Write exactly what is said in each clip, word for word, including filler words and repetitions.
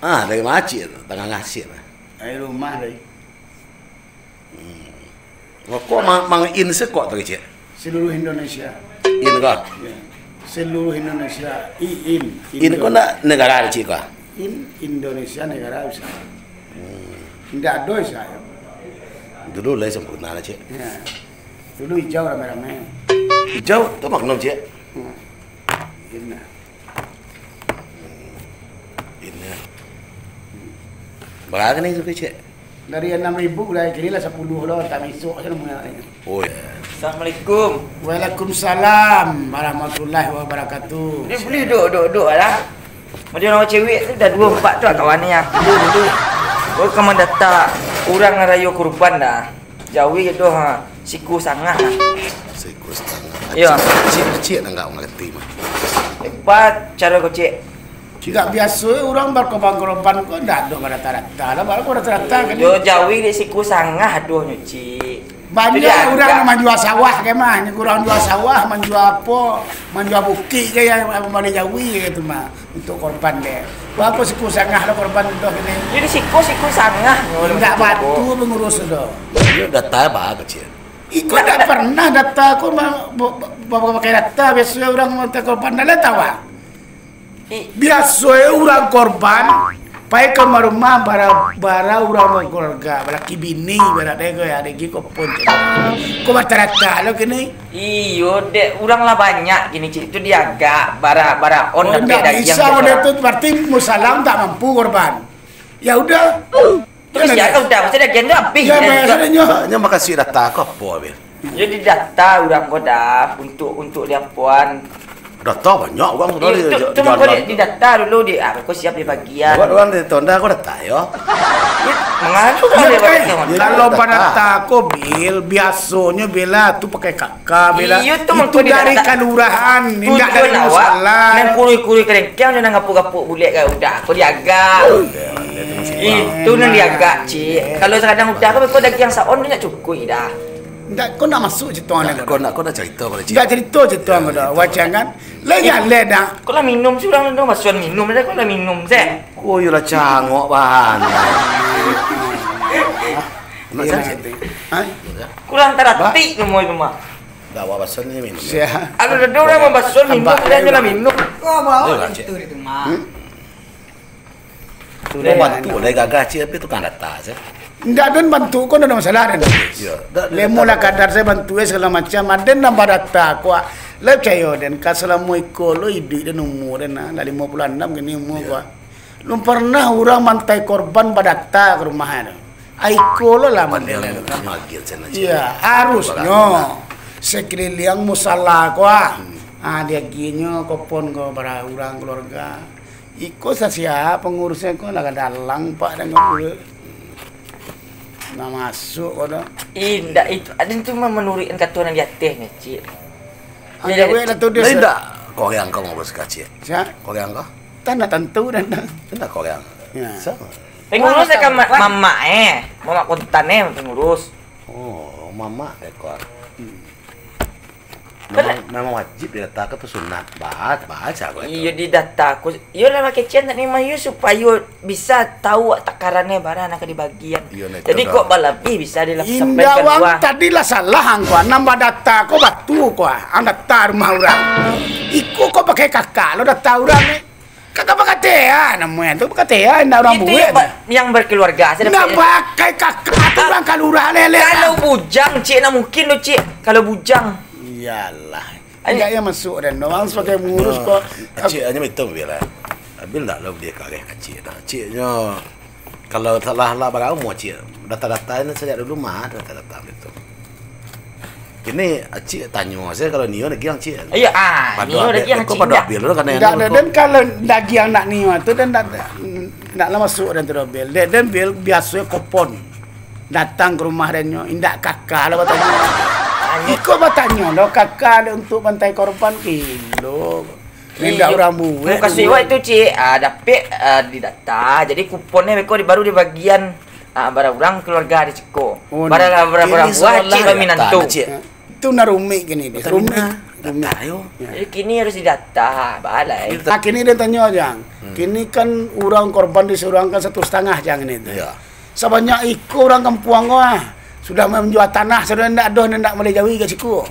Ah, dari ma cik tu, tangah ngasik lah. Dari rumah tadi. Hmm. Ngoko mang, mang in sekok tu, cik? Seluruh Indonesia. In ko? Ya. Seluruh Indonesia. I, in. In ko ndak negara, cik, ko? In, Indonesia negara bisa. Hmm. Ndak ado bisa. Dulu lah sempurna lah, cik. Ya. Dulu hijau ramai-ramai. Hijau tu Magnum, cik? Hmm. In lah. Ini. Bara ni tu, cik? Dari anam ribu lah, kini lah sapuluah lah, tak misok sajo namonyo. Oh, ya. Assalamualaikum. Waalaikumsalam warahmatullahi wabarakatuh. Ni boleh duduk, duduk, duduk lah. Macam orang cewek tu dah dua, empat tu lah kawan ni, ah. Duduk, duduk. Oh, ka mandata urang rayo kurban dah. Jawi tu, ha, siku sangah lah. Siku sangah. Yo. Cik, cik, cik, nak ngarati mah. Hebat caro ko, cik. Cik, biaso urang bakorban-korban ko ndak ado barata-rata lah, baru ko rata-rata kan. Yo, jawi dek siku sangah aduh nyo, cik. Banyak urang nan manjua sawah ke mah, ni urang jua sawah, manjua apo, manjua bukik ke yang mambali jawi ke tu mah. Untuak korban dek. Baa kok siku sangah lo korban tu kini? Jadi siko, siku sangah. Indak batu pangurus tu. Iyo, data ba kecil. Iko ndak pernah data ko ma-, ba-, ba-, ba-, pakai data, biaso urang minta korban, ndak tahu ah. I- Biaso urang korban pai ka rumah, bara, bara urang bakeluarga, balaki bini, bara dek ko, ya, dek ko pun. Ko rata-rata lo kini. Iyo, dek, urang lah banyak kini, cik, tu diagak, bara-bara on. Oh, dapek indak dagiang bisa, tu, kalau itu berarti musala ndak mampu korban. Ya udah. Terus ya, udah, maksudnya dagiang tu habis. Ya, biasanya nyo. Nyo makasih data ko apo, Bil? Yo, didata urang ko dah, untuk, untuk diapoan. Data banyak urang sudah. Iyo, di, tu, tu mangko di, didata dulu, di, ah, ko siap dibagian. Buat urang di tonda ko data, yo. Yo, mangaruh kalau dia buat data. Kalau badata ko, Bil, biasonyo, Bil, lah, tu pakai K K, Bil, lah. Iyo, tu mangko dari kalurahan, indak dari musala. Nan kurui-kurui kalengkeng, nan gapuk-gapuk bulek ka udah, ko diagak. Itu nan diagak, cik. Kalau sakadang udah, ko, ko dagiang saon tu ndak cukuik dah. Ndak, ko ndak masuk cerita ni. Ndak, ko ndak, ko ndak cerita pado cik. Ndak cerita, cerita ko dah. Wacang kan? Lah, jaleh dah. Ko lah minum sih, urang tu masuan minum dah, ko lah minum sih. Ko yo lah cangok bahan. Nak cari? Ha? Kurang taratik semua itu mah. Dah awak basuan ni minum. Sia. Anu dah urang mambasuan minum, dah nyo lah minum. Ko bawa itu mah. Hmm? Bantuak lah gagah cik, tapi tukang data se. Indak, den bantuak ko ndak ado masalah, den. Iyo, ndak, ndak. Lemo lah kadar se bantuak, eh, sagalo macam. Aden nambah data ko, ah. Lah picayo den, ka salamo iko lo iduik den, umua den, ah, lah limo puluah anam kini umua ko, ah. Lum pernah urang mantai korban badata ka rumah tu. Ah, iko lo lah model tu. Iyo, harusnyo sakuliliang musala ko, ah. Ah, diagiahnyo kupon ko bara urang kaluarga. Iko sia pangurusnyo ko lah dalang, Pak, danga dulu. Nah, masuk ko dah. Indak itu, aden tu mah manuruik kato nan di ateh nyo, cik. Indak, koreang ko mangurus ka, cik? Sia? Koreang ko? Tan tantu dah. Indak koreang. Yo. Sia? Pangurus ka ma-, mamak, eh. Mamak Kontan, eh, pangurus. Oh, mamak, eh, ko. Hmm. Memang, memang wajib didata ko tu sunat. Bahas, bahas aku itu. Iyo, didata ko. Iyo lah, makecek nak ni mah, iyo, supayo bisa tahu takarannyo bara nan ka dibagian. Iyo, nah, itu. Jadi, kok balabiah bisa disampaikan ka luar. Tadi lah salah angku, nambah data ko batu ko, ang data rumah urang. Iko ko pakai K K lo data urang ni. Kakak bakatea, namonyo tu bakatea, indak urang buek. Itu yang ba-, yang berkeluarga, saya dapat. Indak pakai kakak tu urang kalurah leleh. Kalau bujang, cik, nak mungkin tu, cik. Kalau bujang. Iyolah. Indak yang masuk dan orang sebagai pengurus ko. Cik, hanyo itu biarlah. Abil ndak lo dia kareh kacik dah. Ciknyo Kalau salah lah baramo, cik, data-data ni sajak dulu mah ado data-data itu. Kini acik tanyo sajo kalau nio dagiang, cik. Iyo, ah, nio dagiang, cik, pado Abil tu kan. Indak ado, den kalau dagiang nak nio tu, den ndak, ndak lah masuk den tu, Bil. Den, den, Bil, biaso kupon. Datang ka rumah den nyo, indak K K lah batanyo. Iko batanyo lo, K K lo untuak bantai korban, gilo. Indak urang buek. Mukasuik awak tu, cik, ah, dapek, ah, di data. Jadi kuponnyo beko di, baru dibagian, ah, bara urang kaluarga di siko. Oh, bara, bara, bara buah, cik, baminantu. Itu nan rumik kini, Bil. Rumik. Data yo. Jadi kini harus didata, baa lai. Nah, kini den tanyo, Jang. Hmm. Kini kan urang korban disurangkan satu satangah, Jang, ini tu. Iya. Sabanyak iko urang kampuang ko, ah, sudah manjua tanah, sudah ndak ado, ndak buliah jawi ka siko.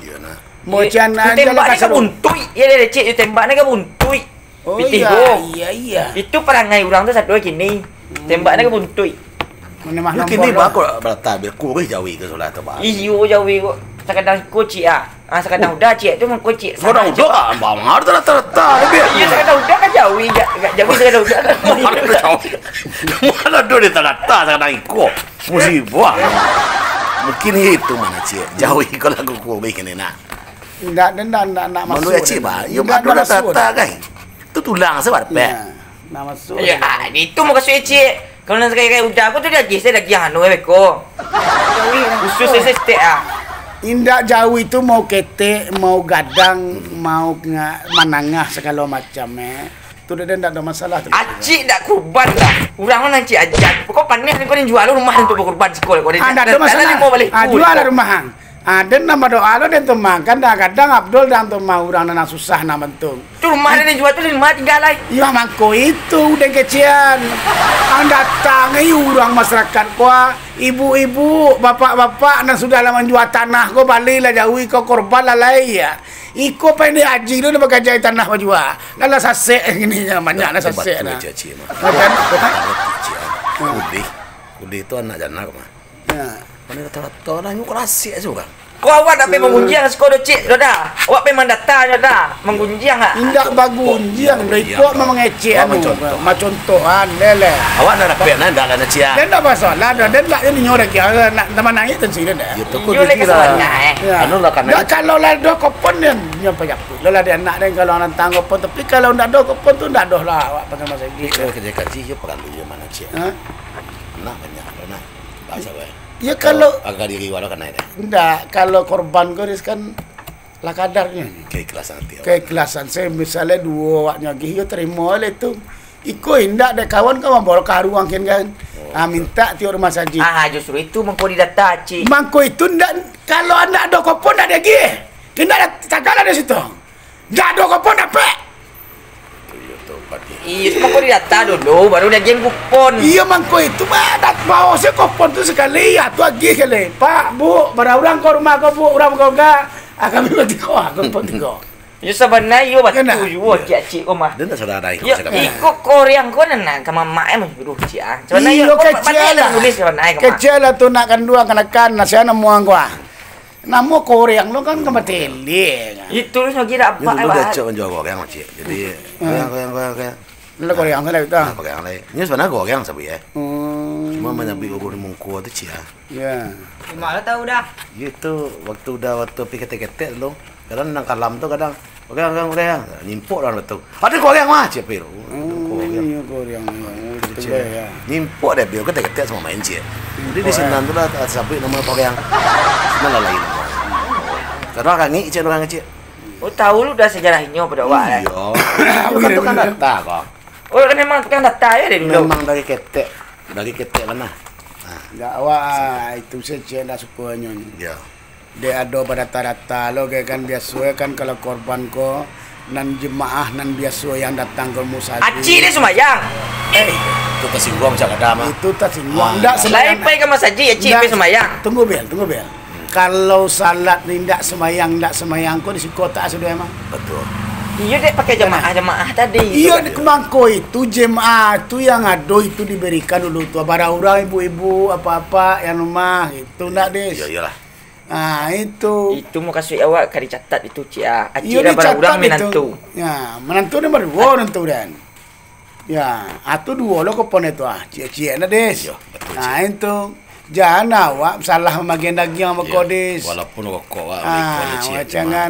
Iyo, nah. Mo cian ditembak ni ka buntuik. Iyo, dek, Cik, ditembak ni ka buntuik. Oh, pitih iya, go. Iya, iya. Itu parangai urang tu sado kini. Hmm. Tembak ni ka buntuik. Yo, kini bako balata, biar kurih jawi ka sudah tu, bah. Iyo, jawi ko. Sakadang iko, Cik, ah. Ah, sakadang udah, Cik, tu mangko, Cik. Sakadang udah, ah, bang, harus rata-rata, lebih. Iyo, sakadang udah kan jawi, ja-, jawi sakadang udah kan. Mana ado jawi? Mana ado di tanah, sakadang iko. Musibah. Mungkin itu mana, Cik. Jawi ko lagu kurih kini, nah. Ndak, ndak, ndak, ndak masuk. Menurut Cik, bah, yo, ndak, ndak masuk rata-rata, kan? Tu tulang se, bah, dapek. Iyo, ndak masuk. Iyo, ah, itu mukasuik Cik. Kalau nan sakali-kali udah, ko tu diagiah, se diagiah anu, eh, beko. Khusus se, se, setek, ah. Indak jawi tu mau ketek, mau gadang, mau nga-, manangah, sagalo macam, eh. Tu dek den ndak ado masalah tu. Acik ndak kurban lah. Urang nan Acik aja. Pokok paneh ko den jua lo rumah den tu bakurban siko ko den. Ah, ndak ado masalah. Ah, jua lah rumah ang. Ah, den nan badoa lo den tu mah. Kan kadang-kadang Abdul dan tu mah urang nan susah nan bantuak. Tu rumah den jua tu, rumah tingga lai. Iyo, mangko itu den kecekan. Ang datangi urang masyarakat ko, ibu-ibu, bapak-bapak nan sudah lah manjua tanah ko, bali lah jawi ko, korban lah lai, ya. Iko pandai haji tu, dia bakajai tanah bajua. Lah, lah sasek gini, ya, banyak lah sasek nah. Batua, Cik, Cik, mah. Kan? Cik, ah. Hmm. Kulih, kulih tu anak jana ko mah. Ya. Pandai rata-rata lah, nyo kurasik aja urang. Ko awak nak pai manggunjiang siko do, Cik, do dah. Awak pai mandata do dah. Manggunjiang ah. Indak bagunjiang do, iko mah mangecek anu. Macam Tuhan, lele. Awak nak rapek, nak, ndak lah, nak cian. Den ndak masalah, dah. Den ndak, den nyo lagi, ah, nak teman nangis, tensi den, dah. Yo, toko. Iyo, lagi lah. Sabanai. Ya. Anu lah, kan. Ndak, kalau lah ado kupon, den nyo pajapuik. Lah, lah, den anak den kalau nantang kupon, tapi kalau ndak ado kupon tu, ndak ado lah awak pakai masa ini. Iyo, kerja kaji, yo, perlu, yo, mana, Cik? Ha? Anak banyak, anak. Bahasa, weh. Yo, kalau agak diri wala kan, dah. Ndak, kalau korban ko, Riz, kan lah kadarnyo. Keikhlasan hati awak. Keikhlasan. Saya misalnya duo awaknyo agiah, yo tarimo lah itu. Iko indak dek kawan ka mambawa ka ruang kin kan. Oh, ah, betul. Minta tiok rumah sajik. Ah, justru itu mangko didata, Cik. Mangko itu ndak, kalau ndak ado kopo ndak diagiah. Indak ada tagak lah di situ. Ndak ado kopo dapek. Iyo, tu, Pak. Iyo, mangko didata dulu, baru diagiah kupon. Iyo, mangko itu, bah, dat-, bawa se kupon tu sakali, ya, tu agiah kali. Pak, Bu, bara urang ko rumah ko, Bu, urang ko enggak? Ah, kami batiko, ah, kupon tiko. Yo, sabanai yo batua juo, Cik, Cik ko mah. Den ndak sadar iko. Yo, iko koreang ko nan ka mamak e manjuruah, Cik, ah. Sabanai yo, iyo, ko kecek lah. Kecek lah tu nak kanduang kanakan, nasihat namuang ko, ah. Namo koreang lo kan ka matele, kan. Itu lo lagi dak. Yo, dulu dah cok manjual koreang, Cik. Jadi, koreang, koreang, koreang, koreang. Lah, koreang lah itu. Nah, koreang lah. Nyo sabananyo koreang sabuik, eh. Hmm. Cuma manyabuik urang di muko tu, Cik, ah. Ya. Cuma lo tahu dah. Yo, itu waktu udah waktu pi ketek-ketek dulu. Kadang nang kalam tu kadang, "Koreang, koreang, koreang." Nyimpok lah betul. "Ado koreang mah," Cik Pil. Oh, koreang. Iyo, koreang. Oh, betul, Cik. Ya. Nyimpok deh, Pil, ketek-ketek samo main, Cik. Jadi di sinan tu lah sabuik namo koreang. Sinan lah lain. Kadang kangik, Cik, urang, Cik. Oh, tahu lu dah sejarah inyo pado awak, eh? Iyo. Bukan tukang data, kok. Oh, kan memang tukang data ya dari dulu. Memang dari ketek. Dari ketek lah, nah. Nah. Enggak, awak itu se cek ndak suko nyo. Iyo. Dek ado badata-data lo, kek kan biaso kan kalau korban ko, nan jemaah nan biaso yang datang ka musajik. Acik ni sumbayang. Eh. Itu tasingguang cak kadang, ah. Itu tasingguang. Ah, ndak sumbayang. Lain pai ka masajik, acik pai sumbayang. Tunggu, Bel, tunggu, Bel. Kalau salat ni ndak sumbayang, ndak sumbayang ko di siko tak sudah emang. Betul. Iyo, dek pakai jamaah-jamaah tadi. Iyo, di mangko itu jemaah tu yang ado itu diberikan dulu tu. Bara urang ibu-ibu, apa-apa yang rumah gitu, ndak, Dis? Iyo, iyolah. Ah, itu. Itu mukasuik awak ka dicatat itu, Cik, ah. Acik lah bara urang minantu. Ya, minantu ni baduo minantu dan. Ya, ah, tu duo lo kupon itu, ah. Ciek-ciek lah, Dis. Iyo, betul, Cik. Ah, itu. Jan awak salah mamagian dagiang bako, Dis. Walaupun rokok awak beli kuali, Cik, cuma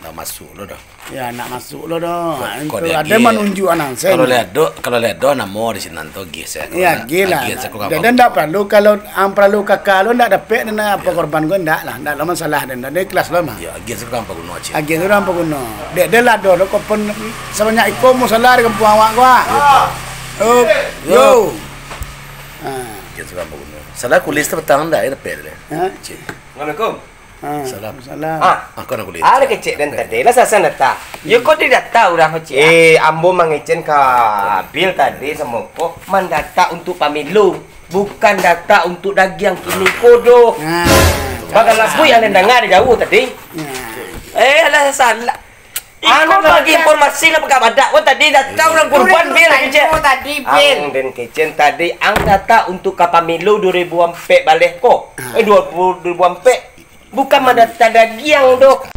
ndak masuk lo dah. Ya, ndak masuk lo dah. Kok, kok itu ado manunjuakan sen. Kalau lihat do, kalau lihat do namo di sinan tu, gih se. Ya, gih lah. Jadi ndak perlu, kalau ang perlu kaka lo ndak dapek, ndak apo korban ko ndak lah, ndak lo masalah, ndak, ndak ikhlas lo mah. Ya, gih se kurang paguno, Cik. Gih se kurang paguno. Dek, dek lah do, do kupon sabanyak iko musala di kampuang awak ko, ah. Yo. Yo. Ah. Gih se kurang paguno. Salah kulis tu patang ndak dapek deh. Ha? Cik. Assalamualaikum. Ah, salam. Salam. Ah, ah, kau nak kuliah. Ada kecek dan tadi lah sasan data. Yo kau di data urang kecek. Eh, ambo mangecek ka Bil tadi samo ko mandata untuk pamilu, bukan data untuk dagiang kini ko doh. Nah. Bagalabu yang den danga dari jauh tadi. Nah. Eh, alah salah. Anu bagi informasi lah pagak badak ko tadi data urang kurban Bil kecek. Tadi Bil. Ang den kecek tadi ang data untuk ka pamilu dua ribu ampek baleh ko. Eh, dua ribu ampek. Bukan mandata dagiang doh.